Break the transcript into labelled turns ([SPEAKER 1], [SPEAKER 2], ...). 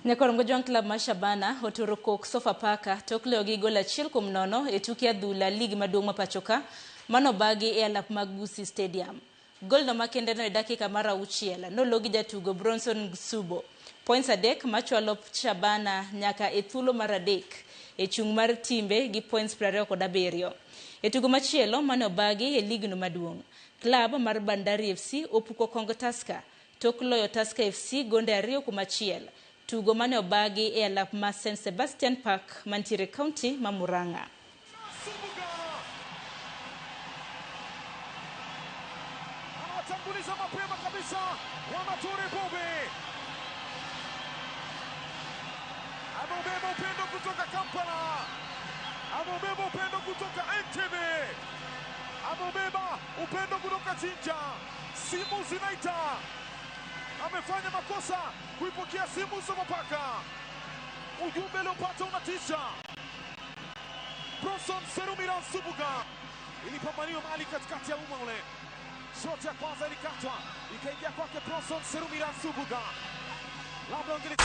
[SPEAKER 1] Nyakorongo Jwang Club ma Shabana oturo kok Sofapaka tok loyo gi gol 1-0 e tuke adhula lig maduong' ma pachoka manobagi e alap mag Gusii Stadium. Golno makendeno e dakika mar 6 nologi gi jatugo Bronson Subo. Points 3 machwalo Shabana nyaka e thuolo mar 3 e chung' mar timbe gi points 27. E tugo machielo mane obagi e ligno maduong', klab mar Bandari FC opuko kong Tusker tok loyo Tusker FC gonde 2-1. Tugo mane obagi e alap ma St Sebastian Park mantiere county ma Murang'a.
[SPEAKER 2] Anawatanguliza mapema kabisa Wanature Bobe. Ameubeba upendo kutoka Kampala, ameubeba upendo kutoka Entebbe, ameubeba upendo kutoka Jinja. Simu zinaita, amefanya makosa kuipokea simu Sofapaka. Ujumbe aliopata unatisha. Bronson Serumira Nsubuga ilipambaniwa mali katikati ya umma ule. Shoti ya kwanza ilikatwa ikaingia kwake Bronson Serumira Nsubuga. Labda wangeli